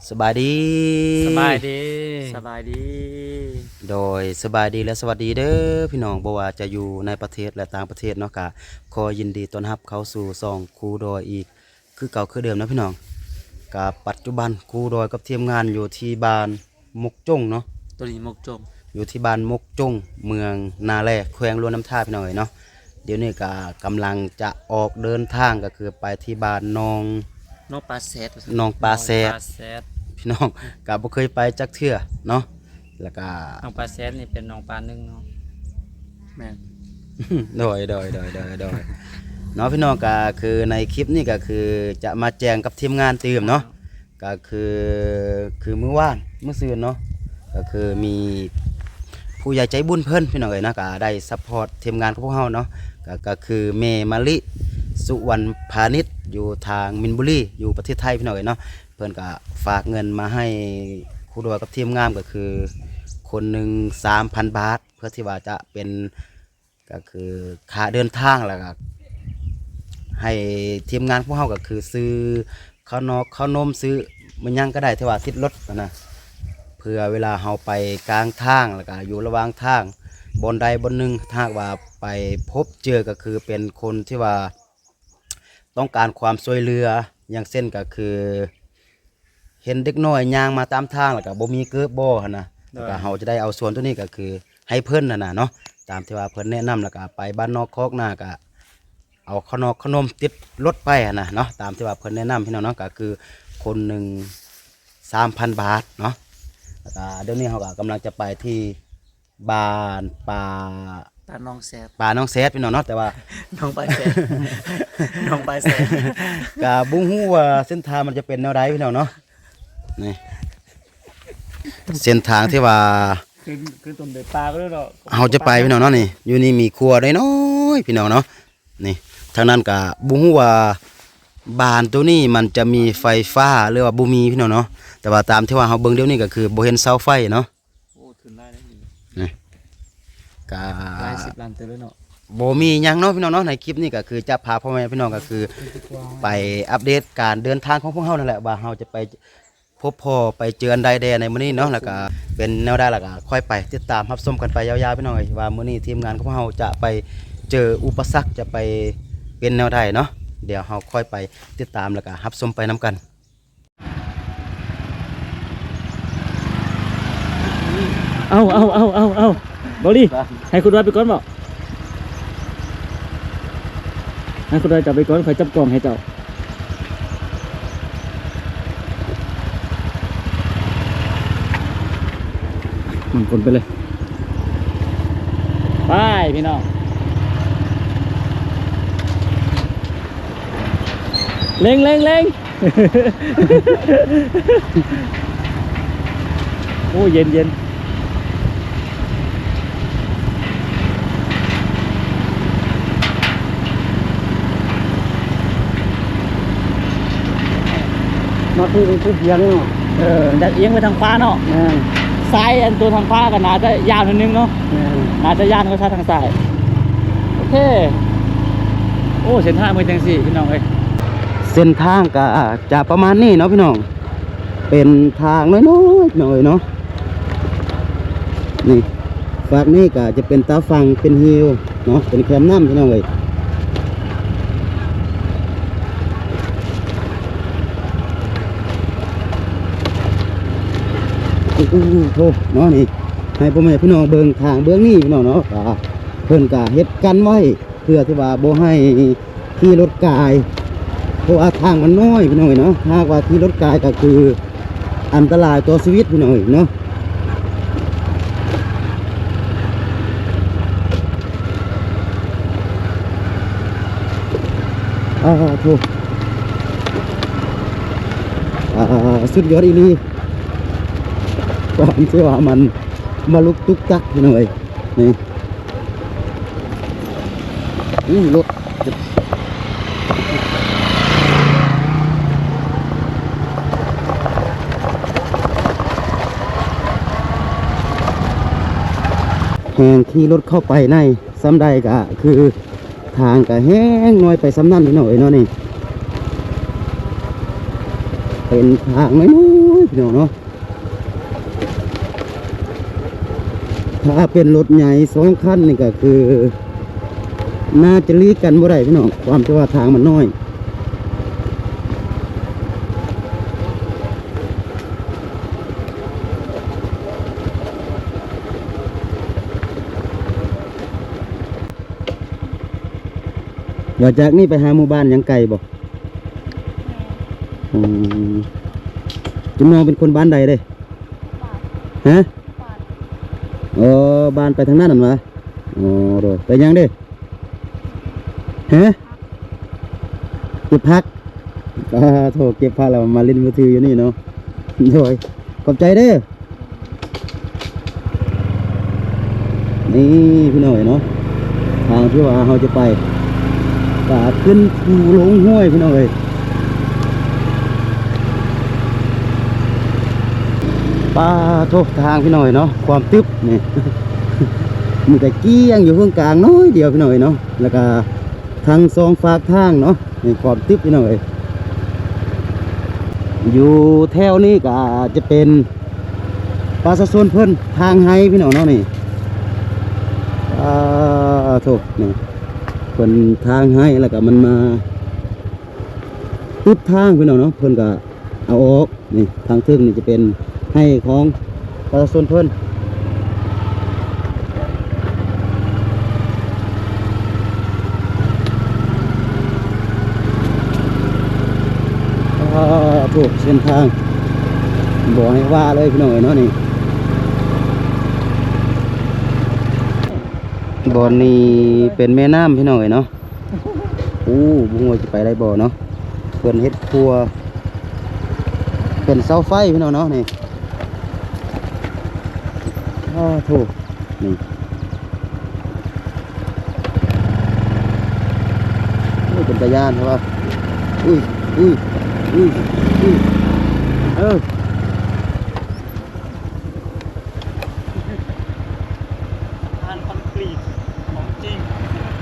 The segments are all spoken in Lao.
ສະບາຍດີ ສະບາຍດີ ສະບາຍດີ ໂດຍ ສະບາຍດີ ແລະ ສະຫວັດດີເດີພີ່ນ້ອງ ບໍ່ວ່າຈະຢູ່ໃນປະເທດ ແລະ ຕ່າງປະເທດເນາະ ກະຂໍຍິນດີຕ້ອນຮັບເຂົ້າສູ່ຊ່ອງຄູດອຍອີກ ຄືເກົ່າຄືເດີມເນາະພີ່ນ້ອງ. ກະປັດຈຸບັນຄູດອຍກັບທີມງານຢູ່ທີ່ບ້ານມົກຈົງເນາະ ໂຕນີ້ມົກຈົງ ຢູ່ທີ່ບ້ານມົກຈົງ ເມືອງນາແລ ແຂວງຫຼວງນ້ຳທາ ພີ່ນ້ອງເອີຍເນາະ. ດຽວນີ້ກະກຳລັງຈະອອກເດີນທາງ ກະຄືໄປທີ່ບ້ານໜອງ ໜອງປາແຊດ ໜອງປາແຊດ ໜອງປາແຊດ ພີ່ນ້ອງ ກະບໍ່ເຄີຍໄປຈັກເທື່ອເນາະ. ແລ້ວກະ ໜອງປາແຊດນີ້ເປັນໜອງປາໜຶ່ງເນາະ ແມ່ນ ໂດຍ ໂດຍ ໂດຍ ໂດຍ ໂດຍ ເນາະ ພີ່ນ້ອງ ກະຄືໃນຄລິບນີ້ກະຄືຈະມາແຈ້ງກັບທີມງານຕື່ມເນາະ ກະຄື ຄືມື້ວານ ມື້ຊືນເນາະ ກະຄືມີຜູ້ໃຫຍ່ໃຈບຸນເພິ່ນ ພີ່ນ້ອງເອີຍເນາະ ກະໄດ້ຊັບພອດທີມງານຂອງພວກເຮົາເນາະ ກະ ກະຄືແມ່ມະລິ ສຸວັນພານິດ ຢູ່ທາງມິນບູລີ ຢູ່ປະເທດໄທ ພີ່ນ້ອງເອີຍເນາະ. ເພິ່ນກະຝາກເງິນມາໃຫ້ຄູດອຍກັບທີມງານ ກະຄືຄົນໜຶ່ງສາມພັນບາດ ເພື່ອທີ່ວ່າຈະເປັນ ກະຄືຄ່າເດີນທາງ ແລ້ວກະໃຫ້ທີມງານພວກເຮົາ ກະຄືຊື້ເຂົ້ານອກເຂົ້າໜົມ ຊື້ແມ່ນຫຍັງກະໄດ້ທີ່ວ່າຕິດລົດຫັ້ນນະ ເພື່ອເວລາເຮົາໄປກາງທາງ ແລ້ວກະຢູ່ລະຫວ່າງທາງ ບ່ອນໃດບ່ອນໜຶ່ງ ຖ້າຫາກວ່າໄປພົບເຈີ ກະຄືເປັນຄົນທີ່ວ່າ ຕ້ອງການຄວາມຊ່ວຍເຫຼືອ ຢ່າງເຊັ່ນກະຄື ເຫັນເດັກນ້ອຍຍ່າງມາຕາມທາງ ແລ້ວກະບໍ່ມີເກີບບໍ່ຫັ້ນນະ ໂດຍ ແລ້ວກະເຮົາຈະໄດ້ເອົາສ່ວນໂຕນີ້ ກະຄືໃຫ້ເພິ່ນຫັ້ນນະເນາະ ຕາມທີ່ວ່າເພິ່ນແນະນຳ ແລ້ວກະໄປບ້ານນອກຄອກນາ ກະເອົາເຂົ້ານອກເຂົ້າໜົມຕິດລົດໄປຫັ້ນນະເນາະ ຕາມທີ່ວ່າເພິ່ນແນະນຳ ພີ່ນ້ອງເນາະ ກະຄືຄົນໜຶ່ງສາມພັນບາດເນາະ. ແລ້ວກະດຽວນີ້ເຮົາກະກຳລັງຈະໄປທີ່ ບ້ານປ່າ ປ່າໜອງແຊດ ປ່າໜອງແຊດ ພີ່ນ້ອງເນາະ ແຕ່ວ່າ ໜອງປາແຊດ ໜອງປາແຊດ ກະບໍ່ຮູ້ວ່າເສັ້ນທາງມັນຈະເປັນແນວໃດ ພີ່ນ້ອງເນາະ. ນີ້ ເສັ້ນທາງທີ່ວ່າ ຄື ຄືຕົ້ນໄດ້ປ່າໄປເລີຍເນາະ ເຮົາຈະໄປ ພີ່ນ້ອງເນາະ. ນີ້ ຢູ່ນີ້ມີຂົວນ້ອຍໆ ພີ່ນ້ອງເນາະ. ນີ້ ທາງນັ້ນກະບໍ່ຮູ້ວ່າບ້ານໂຕນີ້ມັນຈະມີໄຟຟ້າ ຫຼືວ່າບໍ່ມີ ພີ່ນ້ອງເນາະ ແຕ່ວ່າຕາມທີ່ວ່າເຮົາເບິ່ງດຽວນີ້ ກະຄືບໍ່ເຫັນເສົາໄຟເນາະ. ໂອ້ ທຶນຫຼາຍເດ້ນີ້ ນີ້ ກະຫຼາຍສິບລ້ານເຕີບເລີຍເນາະ. ບໍ່ມີຫຍັງເນາະ ພີ່ນ້ອງເນາະ ໃນຄລິບນີ້ກະຄືຈະພາພໍ່ແມ່ພີ່ນ້ອງ ກະຄືໄປອັບເດດການເດີນທາງຂອງພວກເຮົານັ້ນແຫຼະ ວ່າເຮົາຈະໄປພົບພໍ້ໄປເຈີອັນໃດແດ່ໃນມື້ນີ້ເນາະ ແລ້ວກະເປັນແນວໃດ ແລ້ວກະຄ່ອຍໄປຕິດຕາມຮັບຊົມກັນໄປຍາວໆ ພີ່ນ້ອງເອີຍ ວ່າມື້ນີ້ທີມງານຂອງພວກເຮົາຈະໄປເຈີອຸປະສັກ ຈະໄປເປັນແນວໃດເນາະ. ດຽວເຮົາຄ່ອຍໄປຕິດຕາມ ແລ້ວກະຮັບຊົມໄປນຳກັນ. ເອົາ ເອົາ ເອົາ ເອົາ ເອົາ ເບົາລີ ໃຫ້ຄຸນດອຍໄປກ່ອນບໍ? ໃຫ້ຄຸນດອຍຈັບໄປກ່ອນ ຂ້ອຍຈັບກ້ອງໃຫ້ເຈົ້າ. ມັນຄົນໄປເລີຍ ໄປພີ່ນ້ອງ ເລັ່ງ ເລັ່ງ ເລັ່ງ. ໂອ້ ເຢັນ ເຢັນ. ມາຄືເປັນຈຸດດຽວນີ້ເນາະ. ເອີ ຢາກອຽງໄປທາງຂວາເນາະ. ແມ່ນ. ສາຍອັນຕົວທາງຂວາກໍໜ້າຈະຍາວໜ້ອຍໜຶ່ງເນາະ. ແມ່ນ. ໜ້າຈະຍາວກວ່າສາຍທາງຊ້າຍ. ໂອເຄ. ໂອ້ ເສັ້ນທາງເປັນຈັ່ງຊີ້ ພີ່ນ້ອງເອີຍ. ເສັ້ນທາງກໍຈະປະມານນີ້ເນາະ ພີ່ນ້ອງ. ເປັນທາງນ້ອຍໆ ນ້ອຍເນາະ. ນີ້ ຟາກນີ້ກໍຈະເປັນຕາຝັ່ງ ເປັນຮີວເນາະ ເປັນແຄມນ້ຳ ພີ່ນ້ອງເອີຍ. ໂອ້ໂຫ ເນາະ ນີ້ ໃຫ້ພໍ່ແມ່ພີ່ນ້ອງເບິ່ງທາງເບື້ອງນີ້ ພີ່ນ້ອງເນາະ. ກໍເພິ່ນກໍເຮັດກັນໄວ້ ເພື່ອທີ່ວ່າບໍ່ໃຫ້ຂີ່ລົດກາຍ ເພາະວ່າທາງມັນນ້ອຍ ພີ່ນ້ອງເອີຍເນາະ. ຖ້າຫາກວ່າຂີ່ລົດກາຍກໍຄືອັນຕະລາຍຕໍ່ຊີວິດ ພີ່ນ້ອງເອີຍເນາະ. ອາ ໂທ້ ອາ ສຸດຍອດອີ່ຫຼີ. ຄວາມທີ່ວ່າມັນມາລຸກຕຸກຕັກ ພີ່ນ້ອງເອີຍ ນີ້. ໂອ້ ລົດ. ແມ່ນ ຂີ່ລົດເຂົ້າໄປໃນສ່ຳໃດກະຄືທາງກະແຮງນ້ອຍໄປສ່ຳນັ້ນພີ່ນ້ອງເອີຍເນາະ. ນີ້ເປັນທາງນ້ອຍໆ ພີ່ນ້ອງເນາະ. ຖ້າເປັນລົດໃຫຍ່ສອງຄັນນີ້ກະຄື ໜ້າຈະຫຼີກກັນບໍ່ໄດ້ພີ່ນ້ອງ ຄວາມທີ່ວ່າທາງມັນນ້ອຍ. ວ່າຈາກນີ້ໄປຫາໝູ່ບ້ານຍັງໄກບໍ່? ແມ່ນ. ອືມ ຈຸ້ມນ້ອງເປັນຄົນບ້ານໃດເດ້? ບ້ານ ຮະ? ບ້ານ ເອີ ບ້ານໄປທາງນັ້ນຫັ້ນຫວາ? ອໍ ໂດຍ ໄປຫຍັງເດ້? ຮະ? ເກັບຜັກ. ອາ ໂທ ເກັບຜັກແລ້ວມາຫຼິ້ນມືຖືຢູ່ນີ້ເນາະ. ໂດຍ ຂອບໃຈເດີ້. ນີ້ພີ່ນ້ອງເອີຍເນາະ ທາງທີ່ວ່າເຮົາຈະໄປ ກະຂຶ້ນພູລົງຫ້ວຍພີ່ນ້ອງເອີຍ. ປາໂທ ທາງພີ່ນ້ອງເອີຍເນາະ ຄວາມຕຶບນີ້ ມີແຕ່ກ້ຽງຢູ່ເຄິ່ງກາງໜ້ອຍດຽວພີ່ນ້ອງເອີຍເນາະ. ແລ້ວກະທັງສອງຟາກທາງເນາະ ມີຄວາມຕຶບພີ່ນ້ອງເອີຍ. ຢູ່ແຖວນີ້ກະຈະເປັນ ປະຊາຊົນເພິ່ນທາງໄຮ່ພີ່ນ້ອງເນາະນີ້. ອາ ໂທ ນີ້ເພິ່ນທາງໄຮ່ ແລ້ວກະມັນມາປິດທາງພີ່ນ້ອງເນາະ ເພິ່ນກະເອົາອອກ. ນີ້ທາງເທິງນີ້ຈະເປັນໄຮ່ຂອງປະຊາຊົນເພິ່ນ. ອາ ໂທ ເສັ້ນທາງບໍ່ໃຫ້ວ່າເລີຍພີ່ນ້ອງເອີຍເນາະນີ້. ບ່ອນນີ້ເປັນແມ່ນ້ຳພີ່ນ້ອງເອີຍເນາະ. ໂອ້ ບໍ່ຮູ້ວ່າຈະໄປໄດ້ບໍ່ເນາະ. ເພິ່ນເຮັດຂົວ ເປັນເສົາໄຟພີ່ນ້ອງເນາະນີ້. ອ້າໂທ ນີ້ ໂອ້ ເປັນຕາຢ້ານແທ້ວ່າ. ອຸ້ຍ ອຸ້ຍ ອຸ້ຍ ອຸ້ຍ ເອີ. ສະພານຄອນກຣີດຂອງຈິງ.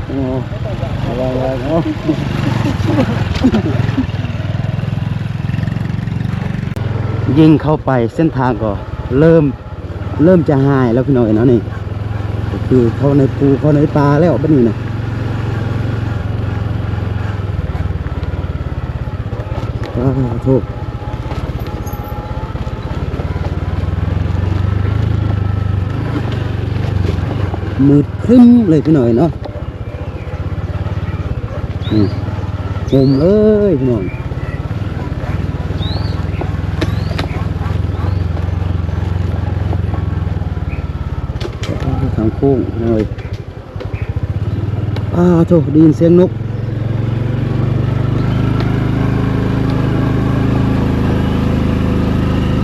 ໂອ້ ລະວັງເນາະ. ຍິ່ງເຂົ້າໄປເສັ້ນທາງກໍເລີ່ມ ເລີ່ມຈະຫາຍແລ້ວພີ່ນ້ອງເອີຍເນາະນີ້. ກໍຄືເຂົ້າໃນພູເຂົ້າໃນປ່າແລ້ວບັດນີ້ນະ. ອ້າໂທ ມືດຄຶ້ມເລີຍພີ່ນ້ອງເອີຍເນາະ. ອືມ ຮົ່ມເລີຍພີ່ນ້ອງ. ທາງໂຄ້ງພີ່ນ້ອງເອີຍ. ອ້າໂທ ໄດ້ຍິນສຽງນົກ.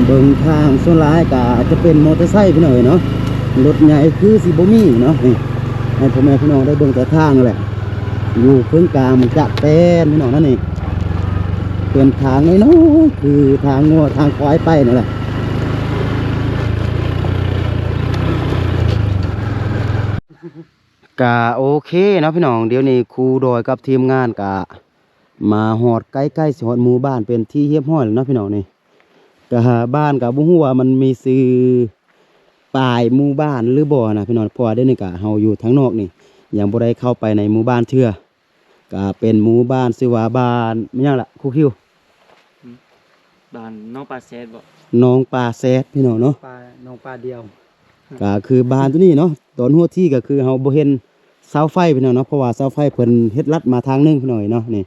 ເບິ່ງທາງສ່ວນຫຼາຍກະຈະເປັນມໍເຕີໄຊພີ່ນ້ອງເອີຍເນາະ. ລົດໃຫຍ່ຄືຊິບໍ່ມີເນາະ. ນີ້ ໃຫ້ພໍ່ແມ່ພີ່ນ້ອງໄດ້ເບິ່ງແຕ່ທາງນັ້ນແຫຼະ. ຢູ່ເຄິ່ງກາງມັນຈະແປນພີ່ນ້ອງນັ້ນນີ້ ເປັນທາງນ້ອຍໆ ຄືທາງງົວທາງຄວາຍໄປນັ້ນແຫຼະ. ກະໂອເຄເນາະພີ່ນ້ອງ, ດຽວນີ້ຄູດອຍກັບທີມງານກະມາຮອດ ໃກ້ໆ ຊິຮອດໝູ່ບ້ານເປັນທີ່ຮຽບຮ້ອຍແລ້ວເນາະພີ່ນ້ອງ. ນີ້ກະບ້ານກະບໍ່ຮູ້ວ່າມັນມີຊື່ປາຍໝູ່ບ້ານຫຼືບໍ່ນະພີ່ນ້ອງ, ເພາະວ່າດຽວນີ້ກະເຮົາຢູ່ທາງນອກນີ້ ຍັງບໍ່ໄດ້ເຂົ້າໄປໃນໝູ່ບ້ານເທື່ອ. ກະເປັນໝູ່ບ້ານຊື່ວ່າບ້ານ ແມ່ນຫຍັງລະຄູຄິວ? ບ້ານໜອງປາແຊດບໍ່? ໜອງປາແຊດພີ່ນ້ອງເນາະ, ປາ ໜອງປາດຽວ. ກະຄືບ້ານໂຕນີ້ເນາະ ຕອນຫົວທີກະຄືເຮົາບໍ່ເຫັນເສົາໄຟພີ່ນ້ອງເນາະ, ເພາະວ່າເສົາໄຟເພິ່ນເຮັດລັດມາທາງໜຶ່ງພີ່ນ້ອງເນາະ. ນີ້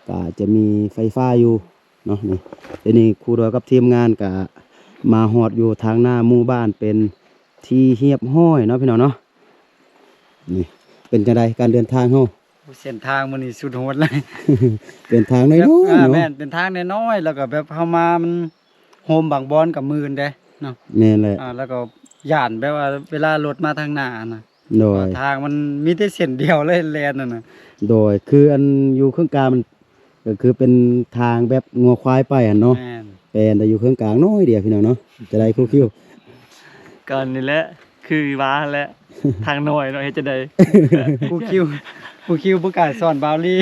ກະຈະມີໄຟຟ້າຢູ່ເນາະ. ນີ້ ດຽວນີ້ຄູດອຍກັບທີມງານກະມາຮອດຢູ່ທາງໜ້າໝູ່ບ້ານເປັນທີ່ຮຽບຮ້ອຍເນາະພີ່ນ້ອງເນາະ. ນີ້ເປັນຈັ່ງໃດການເດີນທາງເຮົາ? ໂອ້ ເສັ້ນທາງມື້ນີ້ສຸດໂຫດເລີຍ. ເປັນທາງນ້ອຍໆ ແບບ ອ່າ ເນາະ. ແມ່ນ ເປັນທາງນ້ອຍໆ ແລ້ວກໍແບບເຮົາມາມັນໂຮມບາງບ່ອນກໍມື່ນເດ້ເນາະ. ແມ່ນແຫຼະ. ອ່າ ແລ້ວກໍຢ້ານແບບວ່າເວລາລົດມາທາງໜ້ານະ. ໂດຍ. ວ່າທາງມັນມີແຕ່ເສັ້ນດຽວເລີຍແລ່ນນັ້ນນະ. ໂດຍ. ຄືອັນຢູ່ເຄິ່ງກາງມັນ ກໍຄືເປັນທາງແບບງົວຄວາຍໄປຫັ້ນເນາະ. ແມ່ນ. ແປນແຕ່ຢູ່ເຄິ່ງກາງໜ້ອຍດຽວພີ່ນ້ອງເນາະ. ຈະໄດ້ຄູຄິວ? ກໍນີ້ແຫຼະ ຄືວ່າຫັ້ນແຫຼະ ທາງນ້ອຍເນາະ ເຮັດຈັ່ງໃດ? ຄູຄິວ ຄູຄິວບໍ່ກ້າສອນບ່າວລີ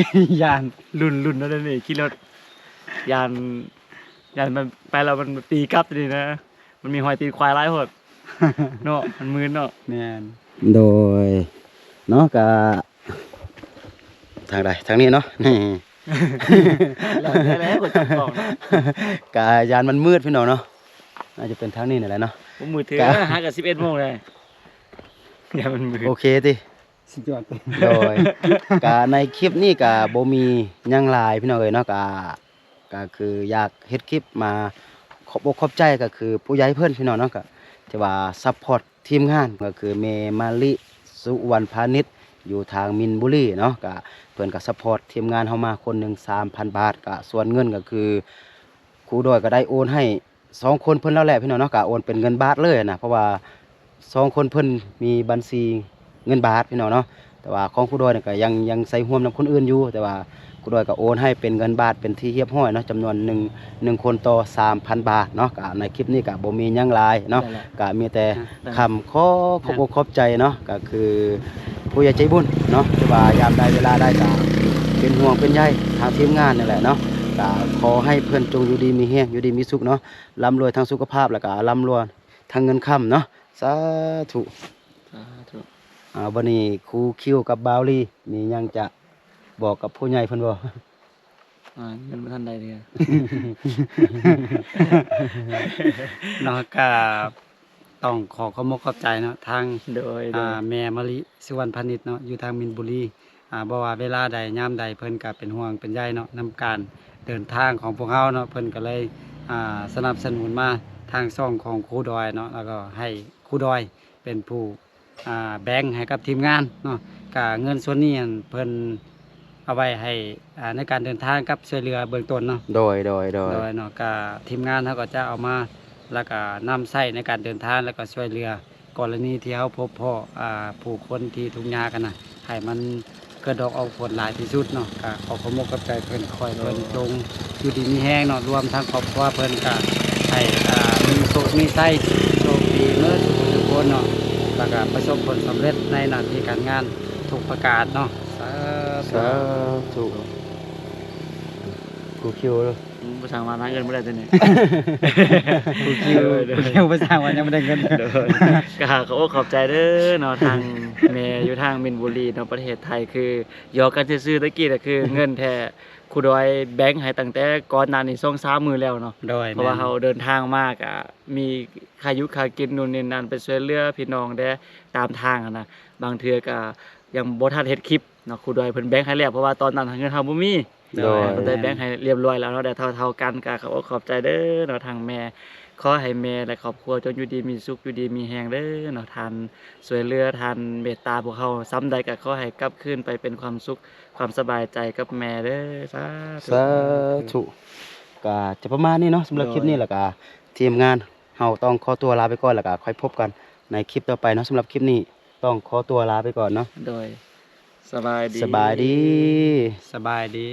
ຢ້ານ ລຸ້ນ ລຸ້ນເນາະ ດຽວນີ້ຂີ່ລົດ ຢ້ານ ຢ້ານມັນໄປແລ້ວມັນຕີກັບນີ້ນະ ມັນມີຮອຍຕີນຄວາຍຫຼາຍໂພດເນາະ ມັນມື່ນເນາະ. ແມ່ນ ໂດຍເນາະ ກະ ທາງໃດ? ທາງນີ້ເນາະ ນີ້ ແລ້ວແຕ່ແລ້ວຄົນຈັບກ້ອງເນາະ ກະຢ້ານມັນມືດພີ່ນ້ອງເນາະ ໜ້າຈະເປັນທາງນີ້ນີ້ແຫຼະເນາະ ບໍ່ມືດເທື່ອ ກະ ຫາກະສິບເອັດໂມງແລ້ວ ຢ້ານມັນມືດ. ໂອເຄຕິ ສຸດຍອດ ໂດຍ ກະໃນຄລິບນີ້ກະບໍ່ມີຫຍັງຫຼາຍພີ່ນ້ອງເອີຍເນາະ ກະ ກະຄືຢາກເຮັດຄລິບມາຂອບອົກຂອບໃຈ ກະຄືຜູ້ໃຫຍ່ເພິ່ນພີ່ນ້ອງເນາະ ກະທີ່ວ່າຊັບພອດທີມງານ ກະຄືແມ່ມະລິ ສຸວັນພານິດ ຢູ່ທາງມີນບຸລີເນາະ ກະເພິ່ນກະຊັບພອດທີມງານເຮົາມາຄົນໜຶ່ງສາມພັນບາດ ກະສ່ວນເງິນກະຄືຄູດອຍກະໄດ້ໂອນໃຫ້ ສອງຄົນເພິ່ນແລ້ວແຫຼະພີ່ນ້ອງເນາະ ກະໂອນເປັນເງິນບາດເລີຍນະ ເພາະວ່າສອງຄົນເພິ່ນມີບັນຊີເງິນບາດພີ່ນ້ອງເນາະ ແຕ່ວ່າຂອງຄູດອຍນີ້ກະຍັງ ຍັງໃຊ້ຮ່ວມນຳຄົນອື່ນຢູ່ ແຕ່ວ່າຄູດອຍກະໂອນໃຫ້ເປັນເງິນບາດເປັນທີ່ຮຽບຮ້ອຍເນາະ ຈຳນວນໜຶ່ງ ໜຶ່ງຄົນຕໍ່ສາມພັນບາດເນາະ ກະໃນຄລິບນີ້ກະບໍ່ມີຫຍັງຫຼາຍເນາະ ກະມີແຕ່ ອ່ະ ຄຳຂໍຂອບອົກຂອບໃຈເນາະ ກະຄືຜູ້ໃຫຍ່ໃຈບຸນເນາະ ທີ່ວ່າຍາມໃດເວລາໃດກະເປັນຫ່ວງເປັນໃຍທາງທີມງານນີ້ແຫຼະເນາະ ກະຂໍໃຫ້ເພິ່ນຈົ່ງຢູ່ດີມີແຮງ ຢູ່ດີມີສຸກເນາະ ລ່ຳລວຍທາງສຸຂະພາບ ແລ້ວກະລ່ຳລວຍທາງເງິນຄຳເນາະ ສາທຸ ສາທຸ. ອ່າ ບັດນີ້ຄູຄິວກັບບ່າວລີ ມີຫຍັງຈະບອກກັບຜູ້ໃຫຍ່ເພິ່ນບໍ່? ອ່າ ຍັງບໍ່ທັນໄດ້ເທື່ອ ເນາະ ກະຕ້ອງຂໍຂອບອົກຂອບໃຈເນາະ ທາງ ໂດຍ ໂດຍ ອ່າ ແມ່ມະລິ ສຸວັນພານິດເນາະ ຢູ່ທາງມີນບຸລີ ອ່າ ບໍ່ວ່າເວລາໃດຍາມໃດ ເພິ່ນກະເປັນຫ່ວງເປັນໃຍເນາະ ນຳການເດີນທາງຂອງພວກເຮົາເນາະ ເພິ່ນກະເລີຍ ອ່າ ສະໜັບສະໜູນມາທາງຊ່ອງຂອງຄູດອຍເນາະ ແລ້ວກໍໃຫ້ຄູດອຍເປັນຜູ້ ອ່າ ແບ່ງໃຫ້ກັບທີມງານເນາະ ກະເງິນສ່ວນນີ້ຫັ້ນເພິ່ນເອົາໄວ້ໃຫ້ ອ່າ ໃນການເດີນທາງກັບຊ່ວຍເຫຼືອເບື້ອງຕົ້ນເນາະ ໂດຍ ໂດຍ ໂດຍ ໂດຍເນາະ ກະທີມງານເຮົາກໍຈະເອົາມາ ແລ້ວກະນຳໃຊ້ໃນການເດີນທາງ ແລ້ວກໍຊ່ວຍເຫຼືອກໍລະນີທີ່ເຮົາພົບພໍ້ ອ່າ ຜູ້ຄົນທີ່ທຸກຍາກຫັ້ນນະ ໃຫ້ມັນ ເກີດດອກອອກຜົນຫຼາຍທີ່ສຸດເນາະ ກະຂໍຂອບອົກຂອບໃຈເພິ່ນ ຂໍໃຫ້ເພິ່ນຈົ່ງຢູ່ດີມີແຮງເນາະ ລວມທັງຄອບຄົວເພິ່ນກະໃຫ້ ອ່າ ມີໂຊກມີໄຊ ໂຊກດີເໝິດທຸກຄົນເນາະ ແລ້ວກະປະສົບຜົນສຳເລັດໃນໜ້າທີ່ການງານທຸກປະການເນາະ ສາທຸ ສາທຸ. ຄູຄິວ ອືມ ບໍ່ສ້າງວ່ານາເງິນບໍ່ໄດ້ຕົວນີ້ ຄູຄິວ ໂດຍ ໂດຍ ຄູຄິວ ບໍ່ສ້າງວ່າຍັງບໍ່ໄດ້ເງິນ ໂດຍ ກະຂອບອົກຂອບໃຈເດີເນາະ ທາງແມ່ຢູ່ທາງມີນບຸລີເນາະ ປະເທດໄທ ຄື ຢອກກັນຊື່ໆ ຕະກີ້ນະ ຄືເງິນແທ້ຄູດອຍແບ່ງໃຫ້ຕັ້ງແຕ່ກ່ອນໜ້ານີ້ສອງສາມມື້ແລ້ວເນາະ ໂດຍ ເພາະວ່າ ແມ່ນ ເຮົາເດີນທາງມາກະມີຄ່າຢູ່ຄ່າກິນນູ່ນນີ້ນັ້ນ ໄປຊ່ວຍເຫຼືອພີ່ນ້ອງແດ່ຕາມທາງຫັ້ນນະ ບາງເທື່ອກະຍັງບໍ່ທັນເຮັດຄລິບເນາະ ຄູດອຍເພິ່ນແບ່ງໃຫ້ແລ້ວ ເພາະວ່າຕອນນັ້ນເງິນເຮົາບໍ່ມີ ໂດຍ ເພິ່ນໄດ້ແບ່ງໃຫ້ລຽບລ້ອຍແລ້ວເນາະ ໄດ້ເທົ່າໆກັນ ກະຂອບອົກຂອບໃຈເດີເນາະ ທາງແມ່ ຂໍໃຫ້ແມ່ ແລະ ຄອບຄົວຈົ່ງຢູ່ດີມີສຸກ ຢູ່ດີມີແຮງເດີເນາະ ທ່ານຊ່ວຍເຫຼືອ ທ່ານເມດຕາພວກເຮົາສ່ຳໃດ ກະຂໍໃຫ້ກັບຄືນໄປເປັນຄວາມສຸກ ຄວາມສະບາຍໃຈກັບແມ່ເດີ ສາທຸ ສາທຸ. ກະຈະປະມານນີ້ເນາະ ສຳລັບຄລິບນີ້ ໂດຍ ແລ້ວກະທີມງານເຮົາຕ້ອງຂໍຕົວລາໄປກ່ອນ ແລ້ວກະຄ່ອຍພົບກັນໃນຄລິບຕໍ່ໄປເນາະ ສຳລັບຄລິບນີ້ຕ້ອງຂໍຕົວລາໄປກ່ອນເນາະ ໂດຍ ສະບາຍດີ ສະບາຍດີ ສະບາຍດີ.